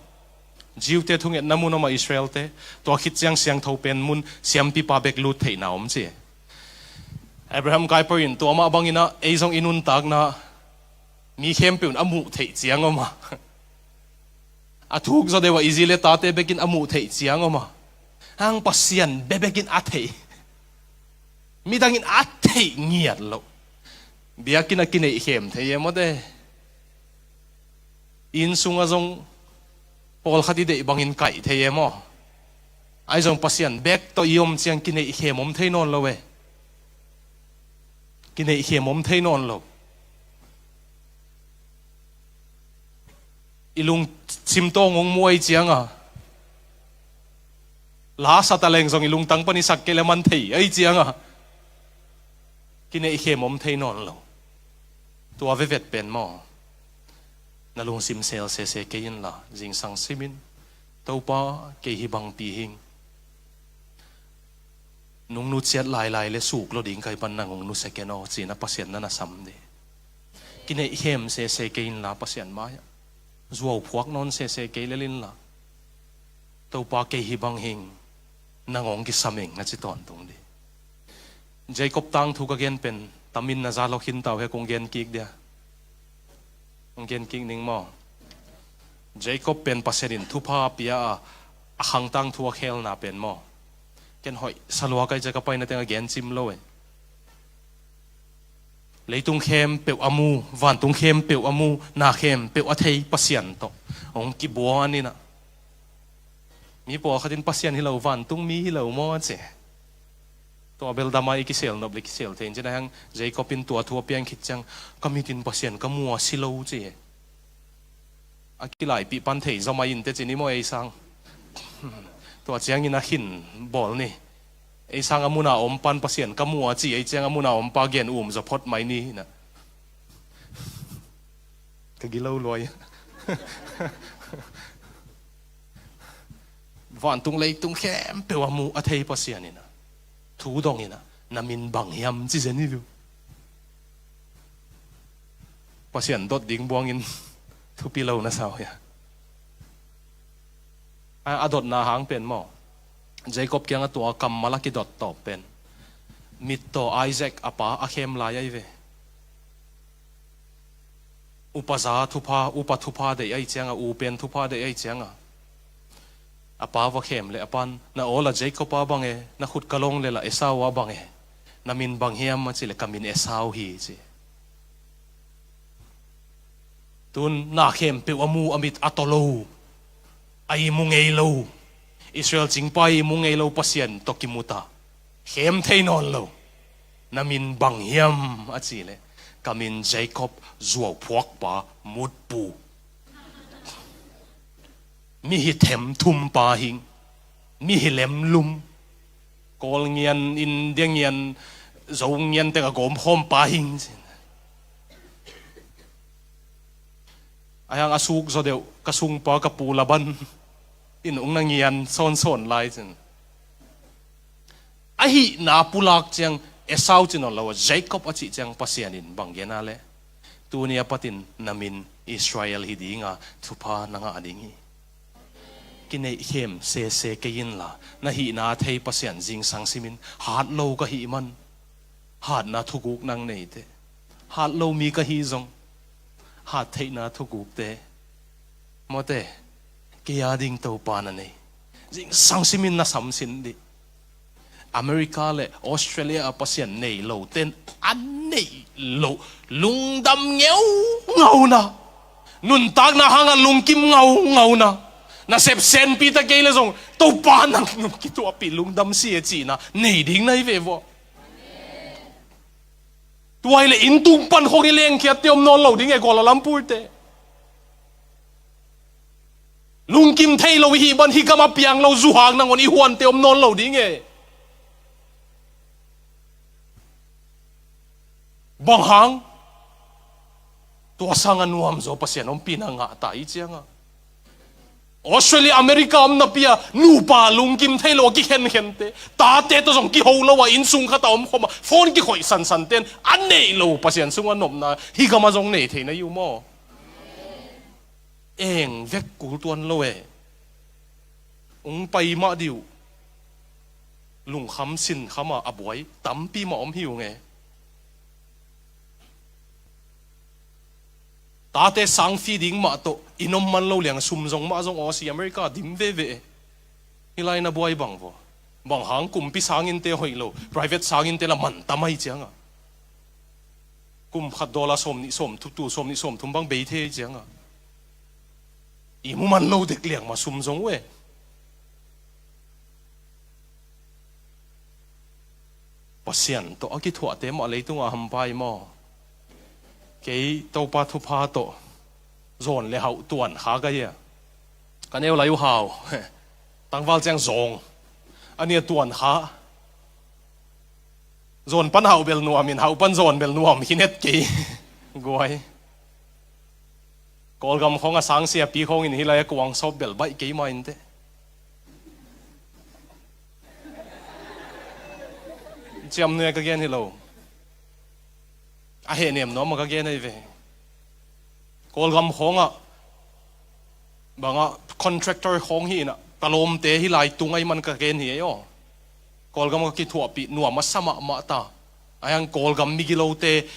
Jew te thungetna mun om a, Israel te. Tua khit ciang siangtho pen mun siampipa bek lut theihna om ci. Abraham Kuyper in tua mah bangin a, ei zong i nuntakna mi khempeuh in a muh theih ciang om a, a thuk zaw deuh a i zi le tate bekin a muh theih ciang om a, hang Pasian bebekin a theih, midangin a theih ngiat loh. Biakinn a kineihkhem thei e maw te. Inn sungah zong pawlkhat i deih bangin kaih thei e maw. Ahi zong Pasian bek tawh i om ciang kineihkhem om thei nawn lo e. Kineihkhem om thei nawn lo. I lungsim tawng hong muai ciang a, la sa ta leng zong i lungtang pan i sak kei le man thei ahi ciang a, kineihkhem om thei nawn lo. Tua vevet pen maw, na lungsim sel sese kei inla, zingsang simin, Topa, kei hih bangpi hing, nong nusiat lailai le suk lo ding ka hi pan nang hong nusia ken aw, ci-in a Pasian na na sam ding. Kineihkhem sese kei inla Pasian mai-ah, zuauphuak nawn sese kei lel inla, Topa, kei hih bang hing, nang hong kisam ing, na ci tawntung ding. Jacob tangthu ka gen pen tamin na za lo khin ta uh hia, kong gen kik dia. Hong gen kik ning maw. Jacob pen Pasian in thupha pia a, a khang tangthu a khelna pen maw, ken hoih sa lua ka hi cia, ka paina teng a gen cim lo e. Leitung khempeuh a mu, vantung khempeuh a mu, na khempeuh a thei Pasian tawh hong kibuan in a, mi pawlkhat in Pasian hi lo, vantung mi hi lo maw ci. Tua bel dam a i kisel nop le kisel thei in ci-in a, hang Jacob in tua thu a piang khit ciang, ka mit in Pasian ka mu a si lo ci. A kilaipih pan thei zaw mai in teh ci ni maw, ei sang. Tua ciangin a khin bawl ni. Ei sang a mun a om pan Pasian ka mu a ci, ei ciang a mun a om pa gen um zaw phot mai ni hi na. Ka gilo luai. Vantung leitung khempeuh a mu a thei Pasian in a, thu dong in a, na min bang hiam ci zen hi viu. Pasian dot ding buangin Thupi lo na sa uh hia? A, a dotna hang pen maw, Jacob kiangah tua kammal a kidot tawp pen, mit tawh Isaac a pa a khem lai ahi ve. Upa za thupha, upa thupha deih ahi ciangah, u pen thupha deih ahi ciangah, a pa va khem leh a pan, "Na awl a Jacob a bang e, na khut kalawng lel a Esau a bang e, na min bang hiam?" a cih leh, "Ka min Esau hi," ci. Tun na khempeuh a mu, a mit a taw lo, a ihmu ngei lo, Israel cingpa ihmu ngei lo Pasian tawh kimu ta, khem thei nawn lo. "Na min bang hiam?" a cih leh, "Ka min Jacob, zuauphuakpa, mutpu. Mi hi them thum pa hing, mi hi lemlum, Kawl ngian, India ngian, Zo ngian teng a gawmkhawm pa hing," ci. Ahi hang a suk zaw deuh, "Ka sungpa ka pu Laban in ung na ngian sawnsawn lai," ci. A hihna pulak ciang Esau ci nawn lo a, Jacob a cih ciang Pasian in bang gen a leh, "Tuni a patin na min Israel hi ding a, thupha na ngah ding hi. Kineihkhem sese kei inla, na hihna a thei Pasian zingsang simin, hat lo ka hih man, hatna thuguk nang nei teh. Hat lo mi ka hi zong, hat theihna thugukte, mawte, kei a ding Topa na nei. Zingsang simin na samsin dih. America le Australia a Pasian nei lo ten a neih loh lungdam ngeungauna, nuntakna hangah lungkim ngaungauna, nasep senpi ta kei le zong Topa nang nung kituahpih lungdam si e," cihna nei ding na hi ve vaw. Tua hi leh inn tung pan khong i lengkhiatte om nawn lo ding e, Kuala Lumpur te. Lungkim thei lo i hih ban hih gam a piang lo zuhak nangawn i huante om nawn lo ding e. Bang hang? Tua sangah nuamzaw Pasian ompihna ngah ta i ciangah. Australia, America om napi a nupa lungkim thei lo a kikhenkhente, tate tawh zong kiho lo a, inn sung khat a om khawm a phone kikhoih sansan ten a neih lo Pasian sungah nopna hih gam a zong nei thei na hi uh maw? Eng vek kul tuan lo e. Ung pai mah dih uh. Lungkham sinkham a a buai tampi mah om hi ung e. Tate sang fee ding mah tawh inn om man lo liang, sum zong mah zong Aussie, America dim veve e. Hih lai na buai bang vaw. Bang hang? Kumpi sanginnte hoih lo, private sanginnte la man tam ahi ciangah. Kum khat dollar sawmnih sawmthum, tul sawmnih sawmthum bang bei thei ahi ciangah. Ihmu man lo dek liang mah sum zong uh e. Pasian tawh a kithuahte mah leitungah hampha hi maw? Kei Topa thupha tawh zawn le hauh tuankha ka hi a, ka neu lai uh hau. Tangval ciang zawng, a nih a tuankha. Zawn pan hauh bel nuam in, hauh pan zawn bel nuam khin het kei. Guai. Kawlgam khawng a sang siapi khawng in hih lai a kuang sawp bel baih kei mah inteh. Ciamnuih a ka gen hi lo. A hehnem nuam a ka gen ahi ve. Kawlgam khawngah bangah contractor khawng hi inah, ka lawmte hih lai tung ahi man ka gen hi ei aw. Kawlgam ka kithuahpih nuam a sa mahmah ta. Ahi hang Kawlgam migilote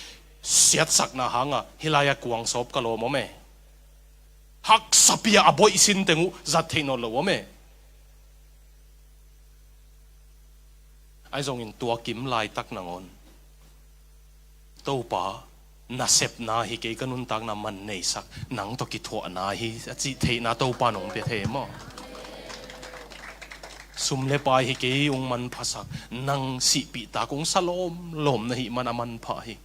siatsakna hangah hih lai-ah kuang sawp ka lawm om e. Haksapi-ah a boih sinteng uh zat theih nawn lo om e. Ahi zongin tua kim laitak nangawn Topa, nasepna hi kei, ka nuntakna man neisak, nang tawh kithuahna hi a cih theihna Topa nong pia thei maw? Sum le pai hi kei ung manphasak, nang sihpihtak ung sa lawmlawm na hih man a manpha hi.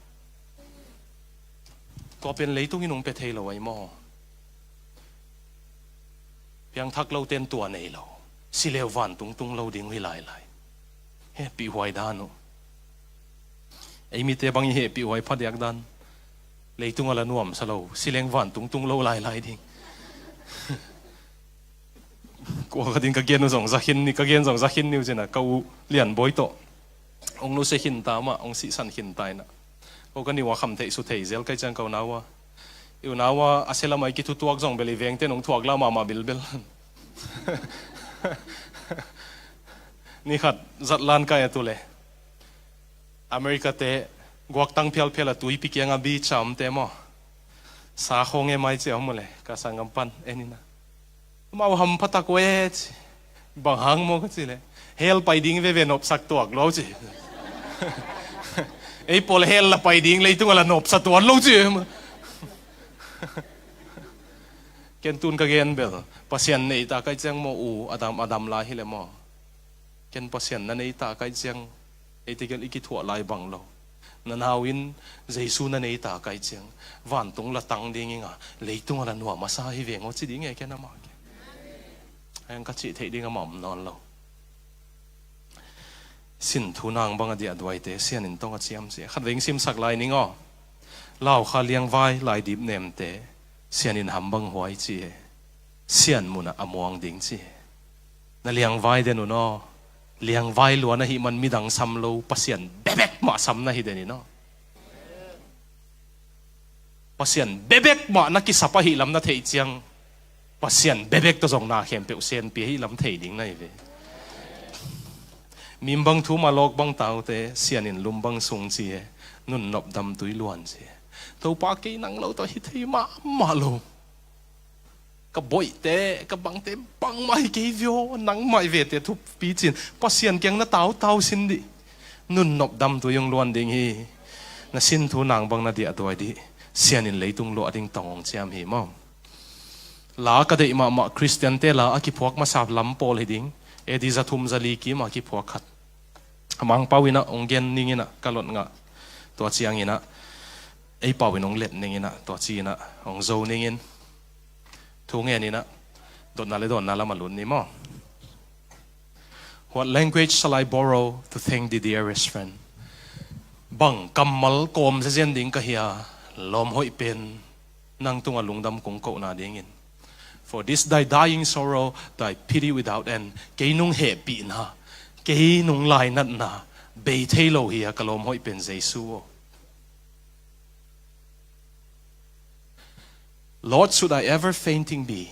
Tua pen leitungin ung pia thei lo ahi maw? Piangthak lote in tua nei lo. Si leu vantung tung lo ding uh hi lailai. Hehpihhuai dan uh. Ei mite bang i hehpihhuai phadiak dan. Leitung a la nuamsa lo. Si leng vantung tung lo lailai ding. Kua ka ding ka gen uh zong za khin ni, ka gen zong za khin ni uh cina, ka u Lianbawi tawh. Ong nusia khin ta mah, ong sihsan khin ta inah. Ko ka niu a kham theih su thei zel kai ciang ko nau a. I unau a, a sia lamah i kithutuak zong bel i vengte nong thuak la mahmah bilbel. Ni khat zatlan kai a tu le America te guaktang phialphial a tuipi kianga beach a omte maw, sa khawng e mai ci a om uh le ka sanggam pan en ina, amau hampha tak uh e ci. Bang hang maw ka ci le, hell pai ding veve nopsak tuak lo ci. Ei pawl hell la pai ding, leitung a la nopsak tuan lo ci. Ken tun ka gen bel, Pasian neita kai ciang maw u, a dam, a dam lai hi le maw. Ken Pasian na neita kai ciang, ei tegel i kithuah lai bang lo. Na nau in Jesu na neita kai ciang, vantung la tang ding inga, leitung a la nuam a sa hi veng aw ci ding e ken amah ke. Heng ka cih theih ding amah om nawn lo. Sin thu nang bang a diah duaite Sian in tong a ciam ci. Khat veng simsak lai ning aw. Laukha liangvai laidip nemte Sian in ham bang huai ci e. Sian munah a muang ding ci e. Na liangvai den un aw. Liangvai luan ahih man midang sam lo, Pasian bebek mah sam na hi den in aw. Pasian bebek mah na kisap ahih lam na theih ciang, Pasian bebek tawh zong na khempeuh senpi ahih lam thei ding na hi ve. Mimbang thu mah lawk bang taute, Sian in lum bang sung ci e, nun nop dam tui luan ci e. Topa kei nang lo tawh hi thei mahmah lo. Ka boihte, ka bangte, bangmah hi kei vio, nangmah i vete thupi cin. Pasian kiang na tautau sin dih. Nun nop dam tui hong luan ding hi. Na sin thu nang bang na diah duai dih. Sian in leitung luah ding tong hong ciam hi maw. La ka deih mahmah Khristiante la a kiphuak masa lam pawl hi ding. A D za thum za li kim a kiphuak khat. A Mangpau inah hong gen ning inah ka lot ngah. Tua ciang inah ei pau in hong let ning inah tua ci inah hong zo ning in. Thu ngen inah dotna le dawnna lam a lut ni maw. What language shall I borrow to thank the dearest friend? Bang kammal kawm zezen ding ka hia, lawm hoih pen nang tungah lungdam kong kohna dingin. For this thy dying sorrow, thy pity without end. Kei nung hehpihna, kei nung lainatna bei thei lo hi a ka lawm hoih pen Jesu aw. Lord, should I ever fainting be,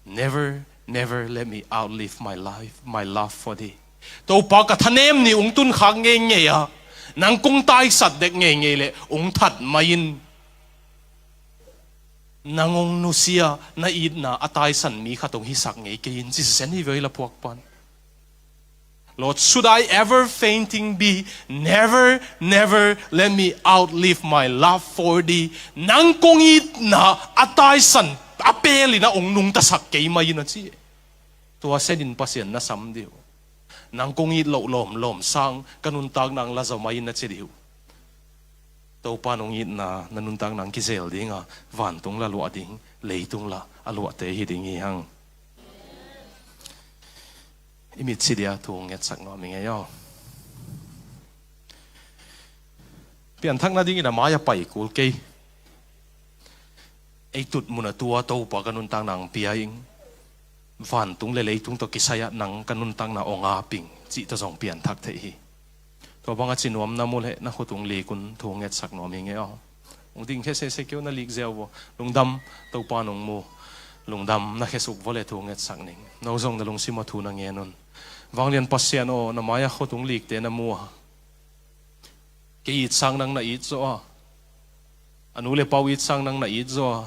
never, never let me outlive my life, my love for thee. Topa ka thanem ni ung tun khak ngeingei a, nang kung taisat dek ngeingei le ung that mai in. Nang ung nusia na itna a taisan mi khat ung hisak ngei kei in ci zen hi ve oi la phuak pan. Lord, should I ever fainting be, never, never let me outlive my love for thee. Nang kong itna a taisan a pelin a ung nungtasak kei mai in a ci. Tua senin Pasian na sam dih uh. Nang kong it loh lawmlawm sang ka nuntak nang la zaw mai in a ci dih uh. Topa nong itna na nuntak nang kizel dinga vantung la luah ding, leitung la a luahte hi ding hi hang. I mitsi dia thu ngetsak nuam i ngei aw. Pianthak nadingin a mai a pai kul kei. Ei tut mun a tua Topa ka nuntak nang pia ing. Vantung le leitung tawh kisai ah nang ka nuntakna ong a ping cih tawh zong pianthak theih hi. Tua banga ci nuam na mu leh na khut ung lik un thu ngetsak nuam hi ngei aw. Ung ding khe sese keu na lik ziau vo. Lungdam Topa nung mu. Lungdam na khe suk vo le thu ngetsak ning. No zong na lungsim a thu na ngen un. Vanglian Pasian aw, na mai a khut ung likte na mu a. Kei it sang nang na it zaw a. A nu le pau it sang nang na it zaw a.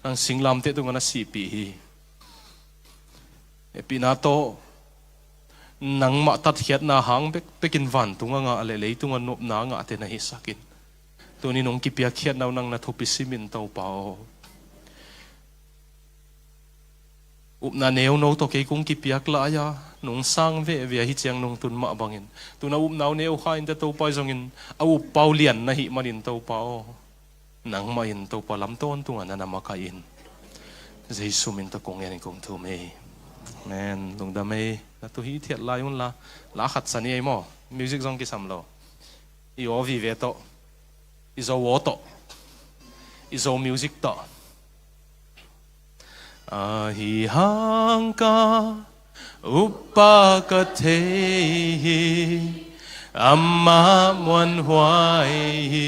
Nang singlamteh tungah na sihpih hi. Hehpihna tawh nangmah tatkhiatna hang bekbekin vantung a ngah le leitung a nopna a ngahte na hisak in. Tuni nong kipiakkhiatna uh nang na thupi simin Topa aw. Upna neuno tawh kei kung kipiak lai a nung sang veve ahi ciang nung tun mah bangin tuna upna uh neu kha in te Topa i zongin a up pau lian na hih manin Topa aw. Nangmah in Topa lam tawntunga na na makaih in. Jesu min tawh kong ngenin kong thum ei. Amen. Lungdam ei. Na tu hi thiat lai unla la khat sa ni ei maw. Music zong kisam lo. I aw vive tawh. I zo aw tawh. I zo music tawh. Ahi hang ka upa ka thei hi, amah muanhuai hi,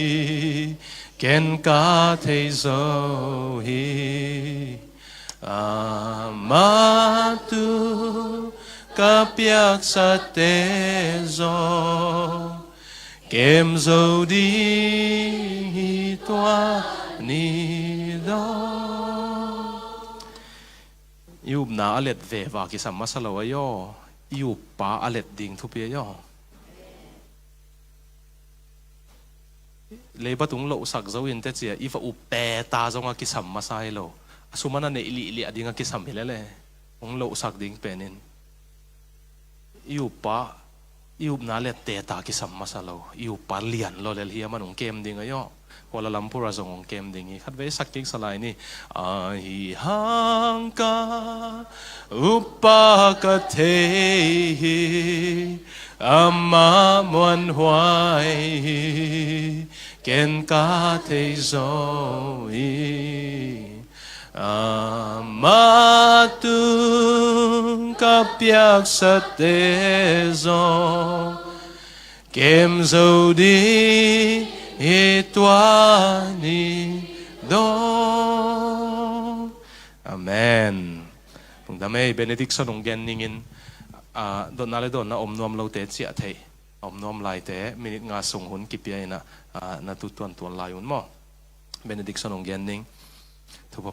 Ken ka thei zo hi, amah tung ka piaksate zong kem zo ding hi tua ni dong. I upna a let veva kisam masa lo ahi aw. I uppa a let ding thupi ahi aw. Leibat hong lohsak zo in teci a i va up teta zong a kisam masa hi lo. A sum a na neih lihlih a ding a kisam hi lele. Hong lohsak ding penin i uppa, i upna let teta kisam masa lo. I uppa lian lo lel hi a, aman hong kem ding ahi aw. Kuala Lumpur ah zong hong kem ding hi. Khatvei sak kik sa lai ni. Ahi hang ka uppa ka thei hi, amah muanhuai hi, ken ka thei zo hi. Amah tung ka piaksate zong kem zo ding hi tua ni dong. Amen. Lungdam ei, benediction hong gen ningin, ah, dotna le dawnna om nuam lote ciah theih, om nuam laite minit nga sung hun kipia in ah, ah, na tu tuantuan lai un maw. Benediction hong gen ning. Thupha